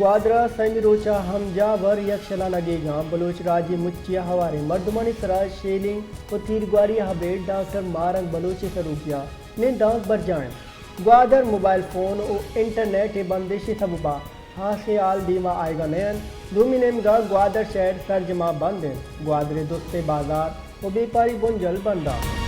گوادر ءَ سیمی روچ ءَ ہم جاور یکشل ءَ نگیگاں بلوچ راجی مچی ءِ ہواریں مردمانی سرا شیلنگ و تیرگواری ءَ ہبیٹ ڈاکٹر ماہ رنگ بلوچ ءِ سروکی ءَ نندانک برجاہ انت۔ گوادر موبائل فون و انٹرنیٹ ءِ بندش ءِ سبب ءَ ہاسیں ہال دیما آیگا نہ انت۔ دومی نیمگا گوادر شہر سرجما بند انت۔ گوادر ءِ درستیں بازار و بیپاری بنجل بند انت۔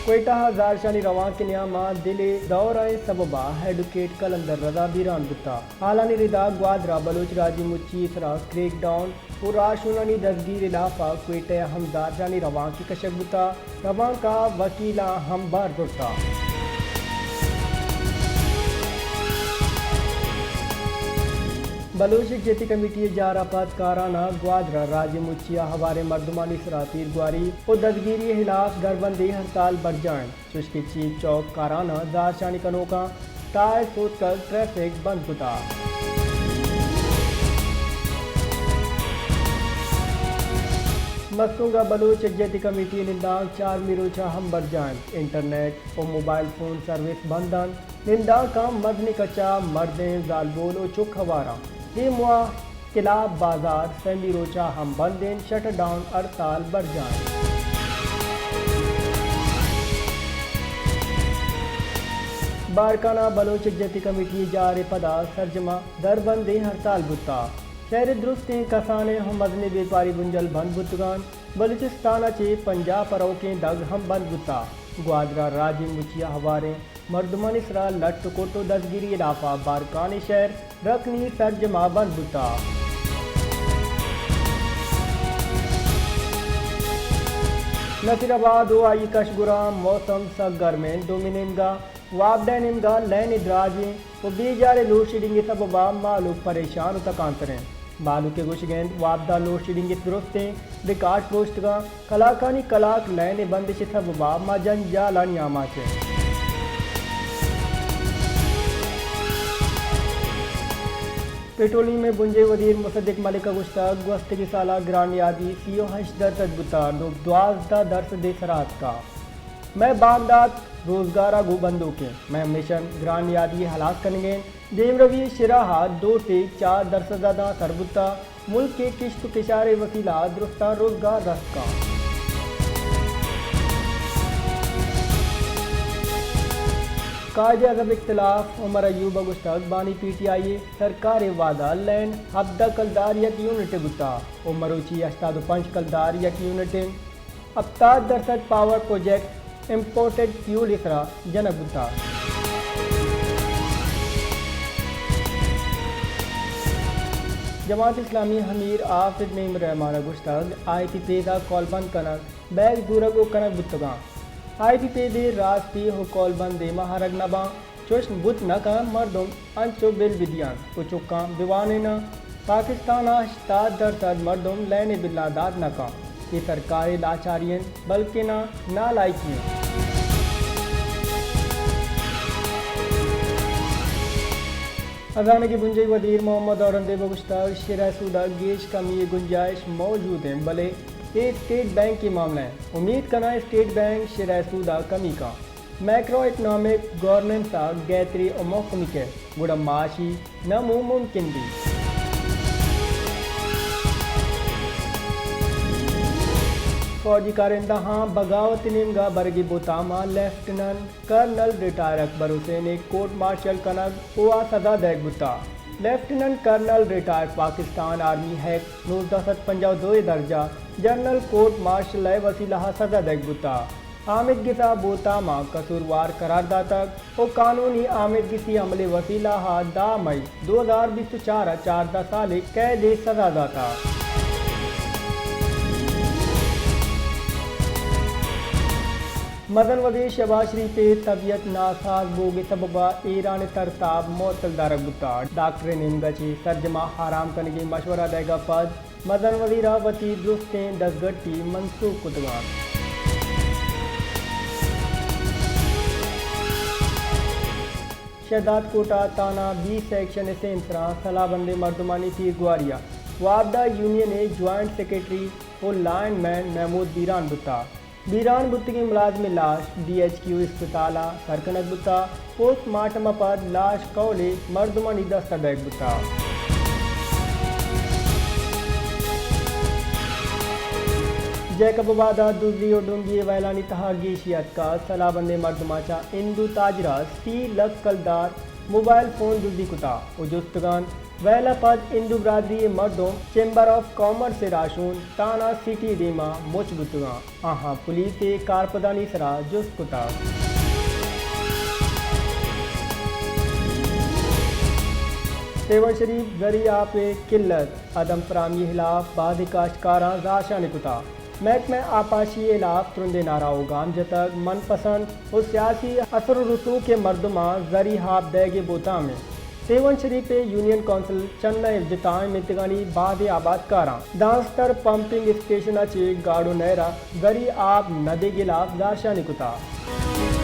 کوئٹہ ءَ زہرشانی روانک ءِ نیاما دل ءِ دورہ ءِ سبب ءَ ایڈوکیٹ قلندر رضا بیران بوتا۔ ہالانی ردا گوادر ءَ بلوچ راجی مچی ءِ سرا کریک ڈاؤن و راہشونانی دزگیر ءِ ہلاف ءَ کوئٹہ ءَ ہم زہرشانی روانکے کشگ بوتا۔ روانک ءَ وکیلاں ہم بار زرتا۔ بلوچ یکجہتی کمیٹی ءِ جار ءَ پد کاران ءَ گوادر ءَ راجی مچی ءِ ہواریں مردمانی سرا تیرگواری و دزگیری ءِ ہلاف دربندیں ہڑتال برجاہ انت۔ چوشکہ چیف چوک کاران ءَ زہرشانی کنوکاں ٹائر سوتکگ، ٹریفک بند کتا۔ مستونگ ءَ بلوچ یکجہتی کمیٹی ءِ نندانک چارمی روچ ءَ ہم برجاہ انت۔ انٹرنیٹ و موبائل فون سروس بند انت۔ نندانکاں مزنیں کچ ءَ مردین، زالبول و چک ہوار انت۔ دیموا کلاب بازار سیمی روچ ءَ ہم بند انت، شٹ ڈاؤن ہڑتال برجاہ انت۔ بارکھان ءَ بلوچ یکجہتی کمیٹی ءِ جار ءِ پدا سرجما دربندیں ہڑتال بوتا۔ شہر ءِ درستیں کسانیں و مزنیں بیپاری بنجل بند بوتگاں۔ بلوچستان ءَ چہ پنجاپ ءَ روکیں دگ ہم بند بوتا۔ گوادر ءَ راجی مچی ءِ ہواریں مردمانی سرا لٹ و کٹ و دزگیری ءِ ہلاف ءَ بارکھان ءِ شہر رکنی سرجما بند بوتا۔ نصیر آباد و آئی کشگراں موسم سک گرم انت۔ دومی نیمگا وابڈا ءِ نیمگا لین دراج انت و بے جار ءَ لوڈشیڈنگ ءِ سبب ءَ مہلوک پریشان و تکانسر انت۔ مہلوک ءِ گوشگ انت وابڈا لوڈشیڈنگ ءِ درستیں ریکارڈ پروشتگاں، کلاکانی کلاک لین ءِ بندش ءِ سبب ءَ ما جنجال ءِ نیام ءَ چہ۔ پٹرولیم ءِ بنجاہی وزیر مصدق ملک ءَ گوشتگ گوستگیں سال ءَ گران نیادی سی و ہشت درسد بوتگ، نوں دوازدہ درسد ءِ سرا اتکگ۔ مئے باندات روزگار ءَ گوں بندوک انت۔ مئے مشن گران نیادی ءَ ہلاس کنگ ءِ انت۔ دیمروی ءِ شرح ءَ دو ٹیک چار درسد ءَ داں سر بوتگ۔ ملک ءِ کشت و کشار ءِ وسیلہ ءَ درستاں روزگار رست کنت۔ قائد اعظم اختلاف عمر ایوب ءَ گوشتگ بانی پی ٹی آئی ءِ سرکار ءِ وعدہ لین ہبدہ کلدار یک یونٹ ءَ بوتگ و مروچی ہشتاد و پنچ کلدار یک یونٹ انت۔ ہپتاد درسد پاور پروجیکٹ امپورٹڈ فیول ءِ سرا جنگ بوتگ۔ جماعت اسلامی امیر حافظ نعیم الرحمان ءَ گوشتگ، آئی پی پیز ءِ کول بند کنگ بیگ زورگ و کنگ بوتگاں۔ آئی پی پیز ءِ راستی و کول بند دیما آرگ نہ باں۔ چوش بوت نہ کنت، مردم انچو بل بدیانت و چکاں بوانیناں۔ پاکستان ءَ ہشتاد درسد مردم لین ءِ بلاں دات نہ کنت۔ اے سرکار ءِ لاچاری انت، بلکنا نالائکی انت۔ ہزانگ ءِ بنجاہی وزیر محمد اورنگزیب ءَ گوشتگ، شرح سود ءَ گیش کمی ءِ گنجائش موجود انت، بلے اے اسٹیٹ بینک ءِ معاملہ انت۔ امیت کناں اسٹیٹ بینک شرح سود ءَ کمی کنت۔ میکرو اکنامک گورننس ءَ گہتری و مھکمی کئیت، گڑا معاشی نمو ممکن بیت۔ فوجی کارندہاں بغاوت ءِ نیمگا برگی بوتام ءَ lieutenant colonel retire Akbar Hussain ءِ کورٹ مارشل کنگ و آ سزا دئیگ بوتگ۔ Lieutenant colonel retire Pakistan army act نوزدہ سد پنجاہ و دو ءِ درجہ جنرل کورٹ مارشل ءِ وسیلہ ءَ سزا دئیگ بوتگ۔ آمیدگس ءَ بوتام ءَ قصوروار قرار داتگ و قانونی آمیدگسی عمل ءِ وسیلہ ءَ دہ مئی دو ہزار بیست و چار ءَ چاردہ سال ءِ قید ءِ سزا داتگ۔ مزن وزیر شہباز شریف ءِ طبیعت ناساز بوگ ءِ سبب ءَ ایران ءِ ترتاب معطل دارگ بوتگ۔ ڈاکٹر ءِ نیمگ ءَ چہ سرجم ءَ آرام کنگ ءِ مشورہ دئیگ ءَ پد مزن وزیر ءَ وتی درستیں دزگٹی منسوخ کتگ انت۔ شہداد کوٹ ءَ تھانہ بی سیکشن ءِ سیمسراں سلاہ بندیں مردمانی تیرگواری ءَ وابڈا یونین ءِ جوائنٹ سیکرٹری و لائن مین محمود بیران بوتگ۔ بیران بوتگیں ملازمے لاش ڈی ایچ کیو اسپتال ء سر کنگ بوتگ، پوسٹ مارٹم ء پد لاش کہولے مردمانی دست ء دئیگ بوتگ۔ جیکب آباد ء دزی و ڈنگی ویلانی تہا گیشی اتکگ، سلاہ بندیں مردماں چہ ہندو تاجر ء سی لکھ کلدار موبائل فون دزی کتگ و جستگ انت۔ ویل ء پد ہندو برادری ء مردم چیمبر آف کامرس ء راہشون تھانہ سٹی ء دیما مچ بوتگ انت۔ آہاں پولیس ء کارپدانی سرا جست کتگ۔ سیون شریف زرعی آپ ء قلت، عدم فراہمی ء ہلاف بازیں کاشتکاراں زہرشانی کتگ۔ محکمہ آبپاشی ء ہلاف ترندیں نعرہ و گام جتگ۔ من پسند و سیاسی اثر و رسوک ء مردماں زرعی آپ دئیگ ء بہتام انت۔ سیون شریف ء یونین کونسل چنہ ء جتائیں منطقہانی بازیں آبادکاراں دانستر پمپنگ اسٹیشن ء چہ گاڑو نہر ء زرعی آپ نہ دیگ ء ہلاف زہرشانی کتگ۔